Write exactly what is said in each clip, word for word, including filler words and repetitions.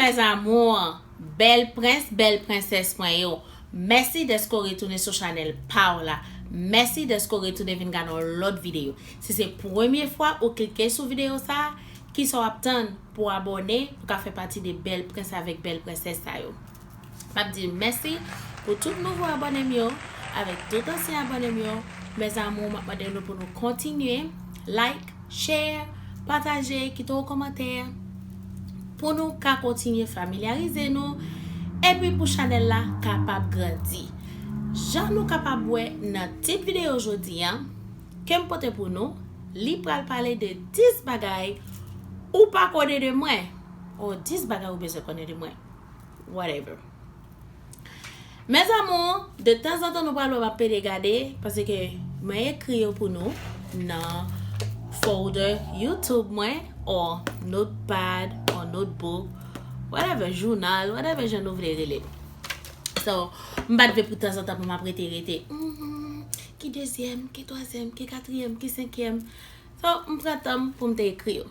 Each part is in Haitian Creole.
Mes amours, bèl prens, bèl prensès mwen yo. Mèsi dèske w retounen sou chanèl pa w la. Mèsi dèske w retounen vin gade yon lòt videyo. Si se premye fwa ou klike sou videyo sa, kisa w ap tann pou w abòne, pou w ka fè pati de bèl prens avèk bèl prensès sa yo? M ap di mèsi pou tout nouvo abòne m yo, avèk tout ansyen abòne m yo. Mes amours, m ap mande nou pou nou kontinye like, share, pataje, kite yon kòmantè pou nou ka kontinye familyarize nou epi pou chanèl la kapab grandi. Jan nou kapab wè nan tit videyo jodi a, ke m pote pou nou, li pral pale de dis bagay ou pa konnen de mwen, o dis bagay ou bezwen konnen de mwen. Whatever. Mes amours, de tanzantan nou pral wè m ap pede gade, paske mwen ekri yo pou nou nan folder YouTube mwen, or notepad, or notebook, whatever, jounal, whatever jan nou vle rele l. So, m pa t vle pou tanzantan pou m ap rete, rete, hmm, ki dezyèm, ki twazyèm, ki katriyèm, ki senkyèm. So, m pran tan m pou m te ekri yo.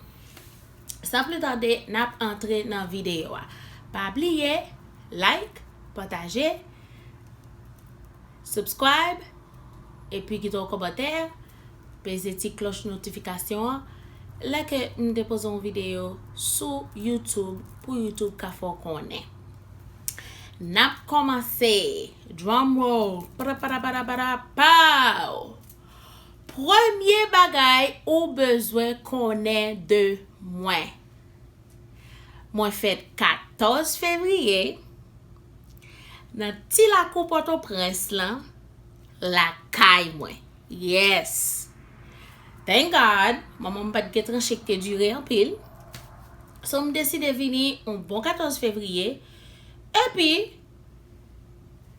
San plis tade, n ap antre nan videyo a. Pa bliye like, pataje, subscribe, epi kite yon kòmantè, peze ti klòch notifikasyon an lè ke m depoze yon videyo sou YouTube pou YouTube ka fè w konnen. N ap kòmanse. Drum roll. Para, para, para, para, pow! Premye bagay ou bezwen konnen de mwen. Mwen fèt katòz fevriye nan ti lakou Pòtoprens lan, lakay mwen. Yes! Thank God, manman m pa t gen tranche ki te dire anpil. So, m deside vini yon bon katòz fevriye. Epi,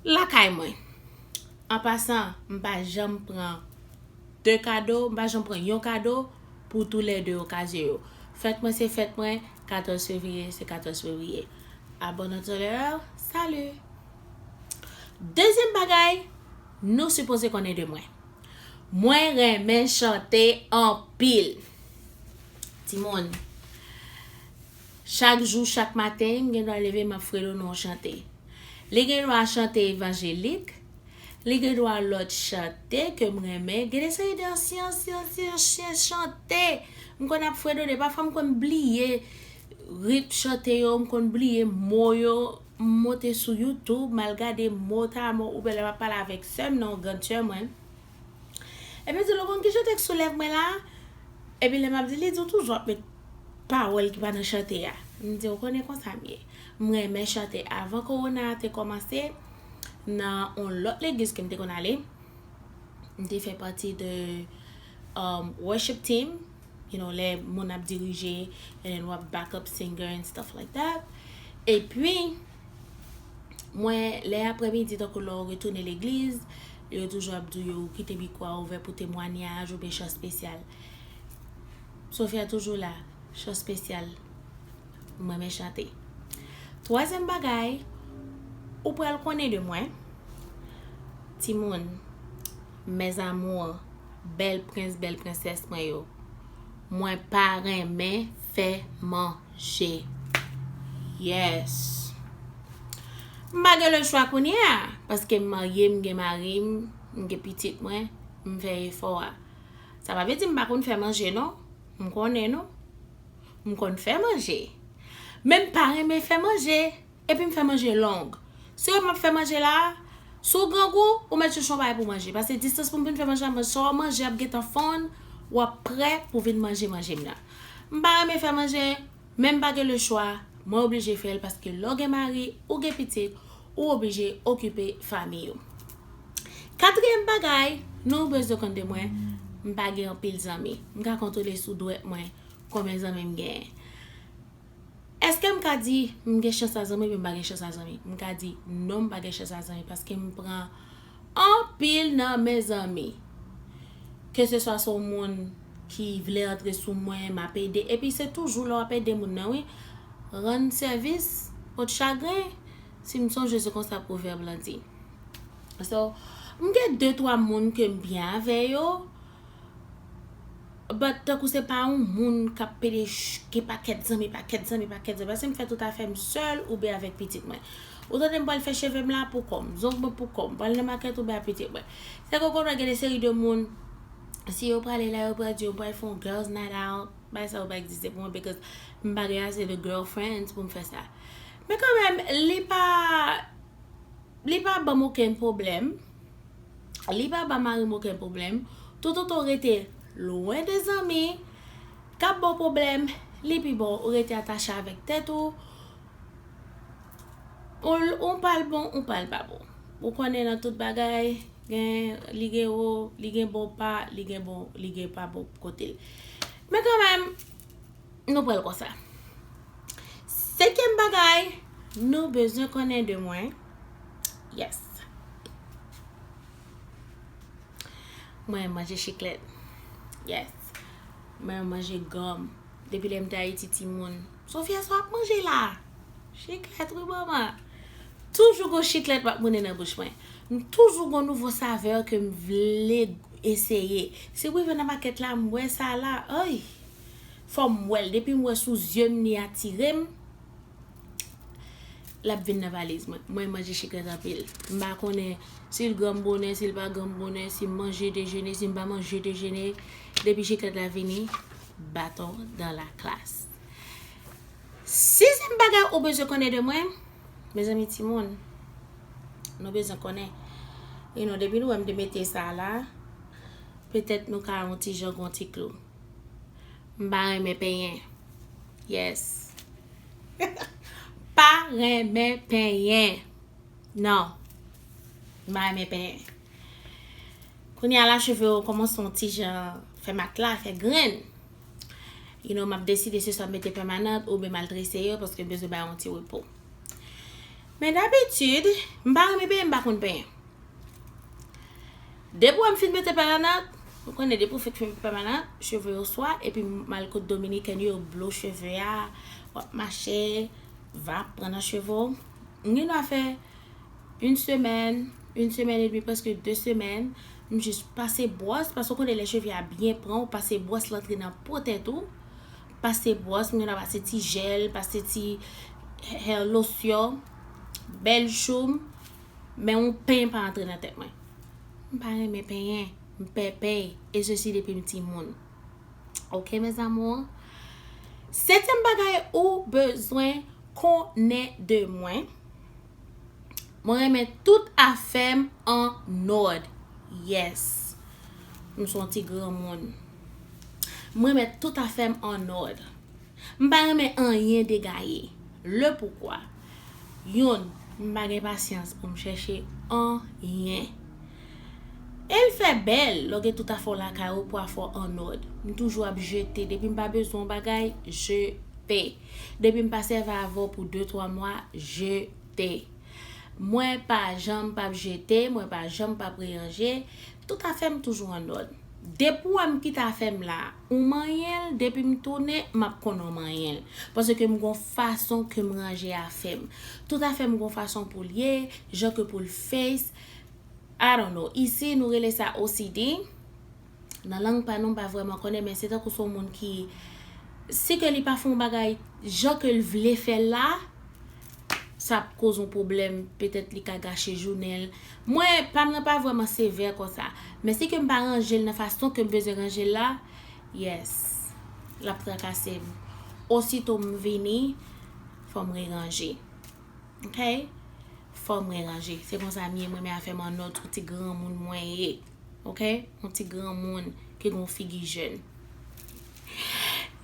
lakay mwen. An pasan, m pa janm pran de kado, m pa janm pran yon kado pou toulède okazyon yo. Fèt mwen se fèt mwen, katòz fevriye se katòz fevriye. À bonne heure, salut! Dezyèm bagay, nou sipoze konnen de mwen. Mwen renmen chante anpil. Timoun, chak jou, chak maten, m gen dwa leve, m ap fredone yon chante. Li gen dwa chante evanjelik, li gen dwa lòt chante ke m renmen. Gen de seri de ansyen, ansyen, ansyen, ansyen chante. M konn ap fredone, pafwa m konn bliye ritm chante yo, m konn bliye mo yo. M monte sou YouTube, m al gade mo ta mo, oubyen lè m ap pale avèk sè m nan, yon grann sè mwen. Epi m di l, ou konn ki chante k sou lèv mwen la? Epi lè m ap di, li di, ou toujou ap met pawòl ki pa nan chante a. M di, ou konnen konsa m ye. M renmen chante. Avan kowona a te kòmanse, nan yon lòt legliz ke m te konn ale, m te fè pati de um, worship team, you know, lè moun ap dirije, and then w ap backup singer and stuff like that. Epi, mwen, lè aprèmidi, tankou lè w retounen legliz, yo toujou ap di w yo kite mikwo a ouvè pou temwanyaj oubyen chan espesyal. Sofia toujou la, chan espesyal. M renmen chante. Twazyèm bagay, ou pral konnen de mwen. Timoun, mes amours, bèl prens, bèl prensès mwen yo. Mwen pa renmen fè manje. Yes. M pa gen lechwa kounye a, paske m marye, m gen mari m, m gen pitit mwen, m fè efò a. Sa pa vle di m pa konn fè manje non. M konnen non. M konn fè manje. Men m pa renmen fè manje. Epi m fè manje long. Si w wè m ap fè manje la, si w grangou, ou mèt chèche yon bagay pou w manje. Paske distans pou m vin fè manje la, sa w manje ap gentan fonn, w ap prè pou vin manje manje m nan. M pa renmen fè manje, men m pa gen lechwa, mwen oblije fè l paske lè w gen mari, ou gen pitit, ou oblije okipe fanmi w. Katriyèm bagay, nou bezwen konn de mwen, m pa gen anpil zanmi. M ka konte sou dwèt mwen konbyen zanmi m genyen. Èske m ka di m gen chans a zanmi oubyen m pa gen chans a zanmi? M ka di non, m pa gen chans a zanmi paske m pran anpil nan men zanmi. Keseswa se yon moun ki vle antre sou mwen, m ap ede. Epi se toujou lè w ap ede moun nan, wi. Rann sèvis, pot chagren, si m sonje se konsa pwovèb lan di. So, m gen de twa moun ke m byen avè yo. But tankou se pa yon moun k ap pede ch- gen pakèt zanmi, pakèt zanmi, pakèt zanmi. Paske m fè tout afè m sèl oubyen avèk pitit mwen. Ou tande m pral fè cheve m la pou kò m, zong mwen pou kò m, pral nan makèt oubyen ak pitit mwen. Se ke w konnen gen de seri de moun, si yo prale la, yo pral di yo pral fè yon girls night out, bagay sa yo pa egziste pou mwen, because m pa gen ase de girlfriends pou m fè sa. Men kanmenm, li pa li pa ban m okenn pwoblèm. Li pa ba mari m okenn pwoblèm. Toutotan w rete lwen de zanmi k ap ba w pwoblèm, li pi bon ou rete atache avèk tèt ou. Ou, ou pa l bon, ou pa l pa bon. Ou konnen nan tout bagay, gen, li gen wo, li gen bon pa, li gen bon, li gen pa bon kote l. Men kanmenm, nou pral konsa. Senkyèm bagay, nou bezwen konnen de mwen. Yes. Mwen manje chiklèt. Yes. Mwen manje gòm. Depi lè m te Ayiti timoun. Sofia, sa w ap manje la? Chiklèt, wi, manman. Toujou gon chiklèt m ap mounen nan bouch mwen. M toujou gon nouvo savè ke m vle eseye. Si w rive nan makèt la, m wè sa la, ay! Fò m wè l. Depi m wè sou zye m, li atire m, l ap vin nan valiz mwen. Mwen manje chiklèt anpil. M pa konnen si l granm bonè, si l pa granm bonè, si m manje dejene, si m pa manje dejene. Depi chiklèt la vini, baton dans la classe. Sizyèm bagay ou bezwen konnen de mwen, mezanmi timoun, nou bezwen konnen. You know, depi nou wè m te mete sa la, petèt nou ka yon ti jan gon ti klou. M pa renmen penyen. Yes. Pa renmen penyen. Non. M pa renmen penyen. Kounye a la, cheve yo kòmanse yon ti jan fè matla, fè grenn. You know, m ap deside se swa m mete pèmanant oubyen m al trese yo paske m bezwen bay yon ti repo. Men dabitid, m pa renmen penyen, m pa konn penyen. Depi w wè m fin mete pèmanant, ou konnen depi w fin mete pèmanant, cheve yo swa, epi m al kot dominikèn yo, yo blow cheve a, w ap mache, vap pran nan cheve w. M gen dwa fè yon semèn, yon semèn edmi, prèske de semèn, m jis pase bwòs, paske w konnen lè cheve a byen pran, w pase bwòs l antre nan po tèt ou, pase bwòs, m gen dwa pase ti jèl, pase ti hair lotion, bèl chou m, men yon penyen pa antre nan tèt mwen. M pa renmen penyen, m pè pèy, e sesi depi m timoun. Ok, mes amours? Setyèm bagay ou bezwen konnen de mwen. Mwen renmen tout afè m an nòd. Yes. M se yon ti granmoun. Mwen renmen tout afè m an nòd. M pa renmen anyen degaye. Le poukwa? Youn, m pa gen pasyans pou m chèche anyen. E l fè bèl lè w gen tout afè w lakay ou pou afè w an nòd. M toujou ap jete. Depi m pa bezwen yon bagay, jete. Depi m pa sèvi avè w pou de twa mwa, jete. Mwen pa janm p ap jete, mwen pa janm p ap reyanje. Tout afè m toujou an nòd. Depi w wè m kite afè m la, ou manyen l, depi m tounen, m ap konnen w manyen l. Paske m gon fason ke m ranje afè m. Tout afè m gon fason pou l ye, jan ke pou l face. I don't know. Isi, nou rele sa O C D. Nan lang pa nou, m pa vrèman konnen, men se tankou se yon moun ki, si ke li pa fè yon bagay jan ke l vle fè l la, sa ap koz yon pwoblèm, petèt li ka gache jounen l. Mwen, pa m nan pa vrèman sevè konsa. Men si ke m pa ranje l nan fason ke m bezwen ranje l la, yes, l ap trakase m. Osito m vini, fò m reranje. Ok? Fò m reranje. Se konsa m ye, mwen, men afè m an nòd, yon ti granmoun mwen ye. Ok? Yon ti granmoun ki gon figi jèn.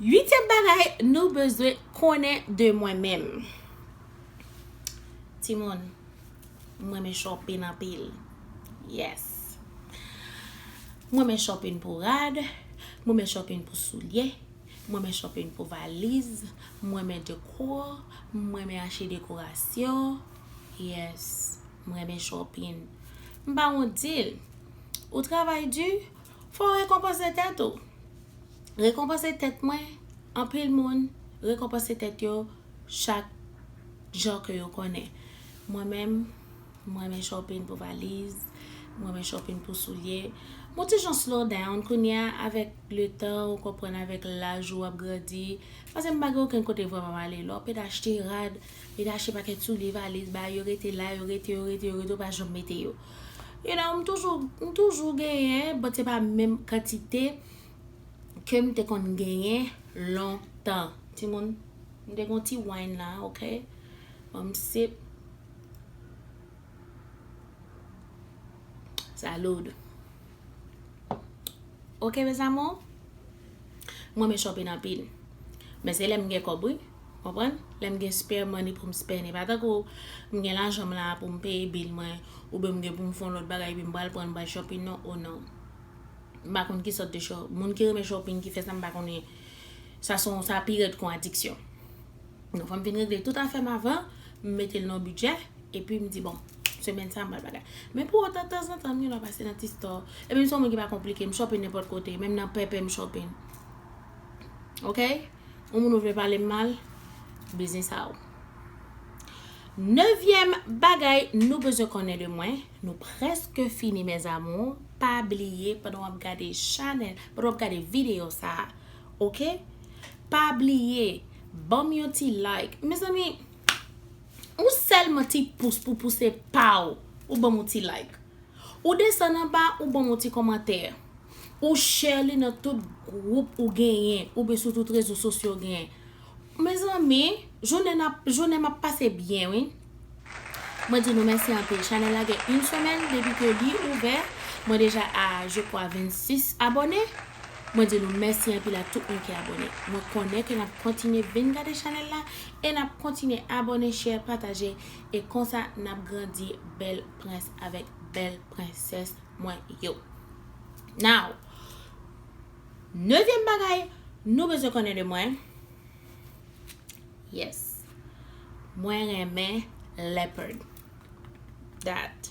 Uityèm bagay nou bezwen konnen de mwen menm. Timoun, mwen renmen shopping anpil. Yes. Mwen renmen shopping pou rad, mwen renmen shopping pou soulye, mwen renmen shopping pou valiz, mwen renmen dekò, mwen renmen achte dekorasyon. Yes, mwen renmen shopping. M pa wont di l. Ou travay di, fò w rekonpanse tèt ou. Rekonpanse tèt mwen, anpil moun rekonpanse tèt yo chak jan ke yo konnen. Mwen menm, mwen renmen shopping pou valiz, Mwen renmen shopping pou soulye. Mwen ti jan slow down kounye a avèk le tan, ou konprann, avèk laj ou ap grandi. Paske m pa gen okenn kote vrèman m ale. Lè w pede achte rad, pede achte pakèt soulye, valiz, ba yo rete la, yo rete, yo rete, yo rete, ou pa janm mete yo. You know, m toujou, m toujou genyen, but se pa menm kantite ke m te konn genyen lontan. Timoun, m te gon ti wine la, ok? Bon, m se Salud. Ok, mes amours. Mwen renmen shopping anpil. Men se lè m gen kòb, wi. Konprann? Lè m gen spare money pou m spend. E pa tankou m gen lajan m la pou m peye bill mwen, oubyen m gen pou m fè yon lòt bagay, epi m pral pran, m pral shopping, non, oh non. M pa konn ki sòt de shopping. Moun ki renmen shopping, ki fè sa, m pa konnen. Sa se yon, sa pi rèd kon adiksyon. Donk, fò m vin regle tout afè m avan, m mete l nan bidjè, epi m di, bon, semèn sa, m pral bagay. Men pou otan, tanzantan, m gen dwa pase nan ti store. Epi m se yon moun ki pa konplike, m shopping nenpòt kote, menm nan pèpè m shopping. Ok? Yon moun ou vle pale m mal, biznis a ou. Nevyèm bagay nou bezwen konnen de mwen, nou prèske fini, mes amours. Pa bliye, pandan w ap gade chanèl, pandan w ap gade videyo sa a, ok? Pa bliye, ban m yon ti like. Mezanmi, yon sèlman ti pous pou pouse pa w, ou ban m yon ti like. Ou desann anba, ou ban m yon ti kòmantè. Ou share li nan tout gwoup ou genyen, oubyen sou tout rezo sosyo w genyen. Mezanmi, jounen n ap, jounen m ap pase byen, wi. Mwen di nou mèsi anpil. Chanèl la gen yon semèn depi ke li ouvè. Mwen deja a, je crois, vennsis abòne. Mwen di nou mèsi anpil a tout moun ki abòne. Mwen konnen ke n ap kontinye vin gade chanèl la e n ap kontinye abòne, share, pataje. E konsa, n ap grandi bèl prens avèk bèl prensès mwen yo. Now, nevyèm bagay nou bezwen konnen de mwen. Yes. Mwen renmen leopard. That.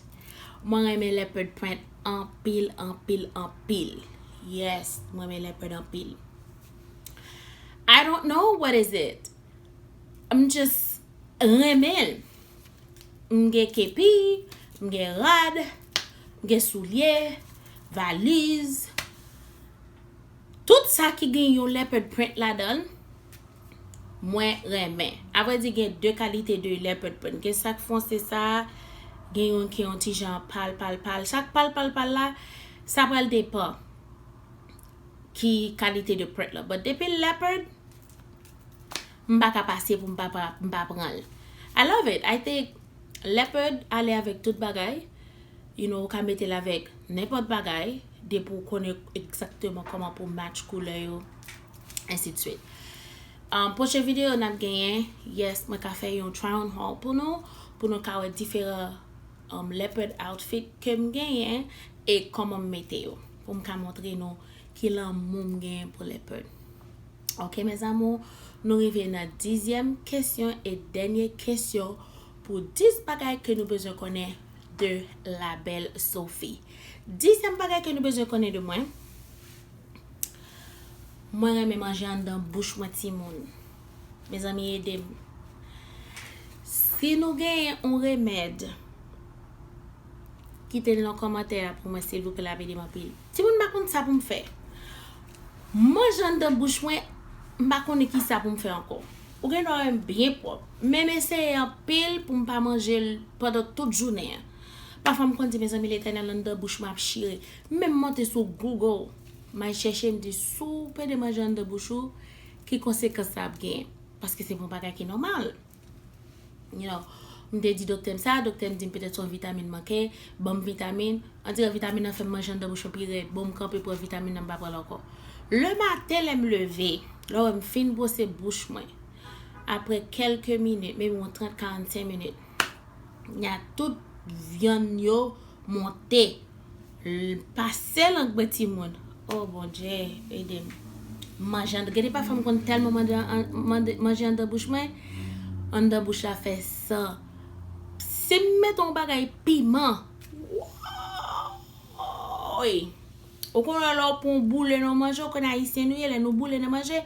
Mwen renmen leopard print anpil, anpil, anpil. Yes, mwen renmen leopard anpil. I don't know what is it. I'm just renmen l. M gen kepi, m gen rad, m gen soulye, valiz. Tout sa ki gen yon leopard print ladan l, mwen renmen. Avrèdi, gen de kalite de leopard print. Gen sa k fonse sa, gen youn ki yon ti jan pal, pal, pal. Sa k pal, pal, pal la, sa pral depann ki kalite de print la. But depi leopard, m pa ka pase pou m pa, pa, m pa pran l. I love it. I think leopard ale avèk tout bagay. You know, ou ka mete l avèk nenpòt bagay, depi w konnen egzakteman kòman pou match koulè yo, ensi de suite. Um, pwochen videyo n ap genyen, yes, mwen ka fè yon try on haul pou nou, pou nou ka wè diferan, um, leopard outfit ke m genyen e kòman m mete yo, pou m ka montre nou ki lanmou m genyen pou leopard. Ok, mes amours, nou rive nan dizyèm kesyon e dènye kesyon pou dis bagay ke nou bezwen konnen de la belle Sophie. Dizyèm bagay ke nou bezwen konnen de mwen, mwen renmen manje anndan bouch mwen, timoun. Mezanmi, ede m. Si nou genyen yon remèd, kite l nan kòmantè a pou mwen, silvouplè, l ap ede m anpil. Timoun, m pa konn sa pou m fè. Manje anndan bouch mwen, m pa konnen ki sa pou m fè ankò. Ou gen dwa wè m byen pwòp, men m eseye anpil pou m pa manje l pandan tout jounen an. Pafwa m konn di, mezanmi, Letènèl, anndan bouch mwen ap chire. Men m monte sou Google, m al chèche, m di, si w pede manje anndan bouch ou, ki konsekans sa ap genyen? Paske se pa yon bagay ki nòmal. You know, m te di doktè m sa, doktè m di m petèt se yon vitamin manke, ban m vitamin, on dirè vitamin nan fè m manje anndan bouch mwen pi rèd. Bon, m kanpe pran vitamin nan, m pa pran l ankò. Le maten, lè m leve, lè w wè m fin bwose bouch mwen, apre kèlke minit, maybe yon trant, karannsenk minit, nya tout vyann yo monte. L pase lang mwen, timoun. Oh, Bondye, ede m. Manje anndan, gade, pafwa m konn tèlman manje an-, manje, manje anndan bouch mwen, anndan bouch la fè san. Si m mete yon bagay piman, woy! Ou konnen lè w pran yon boule nan manje, ou konnen ayisyen nou ye, lè nou boule nan manje,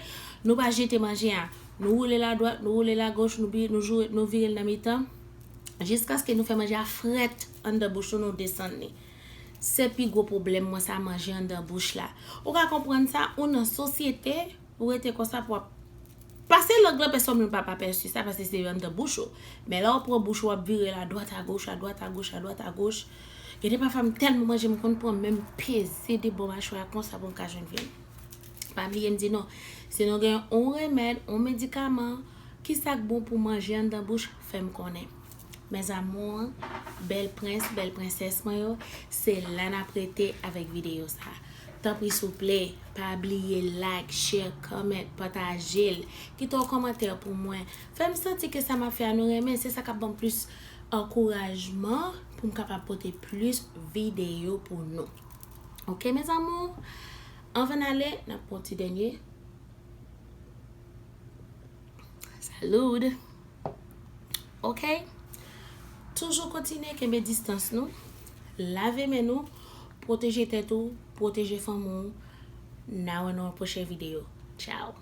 nou pa jete manje a. Nou woule l adwat, nou woule l agoch, nou bi-, nou joure, nou vire l nan mitan. Jiskaske nou fè manje a frèt anndan bouch nou, nou desann li. Se pi gwo pwoblèm mwen sa, manje anndan bouch la. Ou ka konprann sa, ou nan sosyete, ou rete konsa pou w ap pase lang lan, pèsonn moun pa pa pèsi sa, paske se anndan bouch ou. Men lè w pran bouch ou, w ap vire l adwat agoch, adwat agoch, adwat agoch. Gen de pafwa m tèlman manje, m konn pran men m peze de bò machwa a konsa pou m ka jwenn vyann. Pa bliye m di nou, si nou gen yon remèd, yon medikaman, ki sa k bon pou manje anndan bouch, fè m konnen. Mes amours, bèl prens, bèl prensès mwen yo, se la n ap rete avèk videyo sa. Tanpri souple, pa bliye like, share, comment, pataje l, kite yon kòmantè pou mwen. Fè m santi ke sa m ap fè a nou renmen, se sa k ap ban m plis ankourajman pou m kapab pote plis videyo pou nou. Ok, mes amours? Anvan n ale, n ap pran ti dènye. Salud. Ok? Toujou kontinye kenbe distans nou. Lave men nou. Pwoteje tèt ou. Pwoteje fanmi w. N a wè nan yon pwochen videyo. Ciao.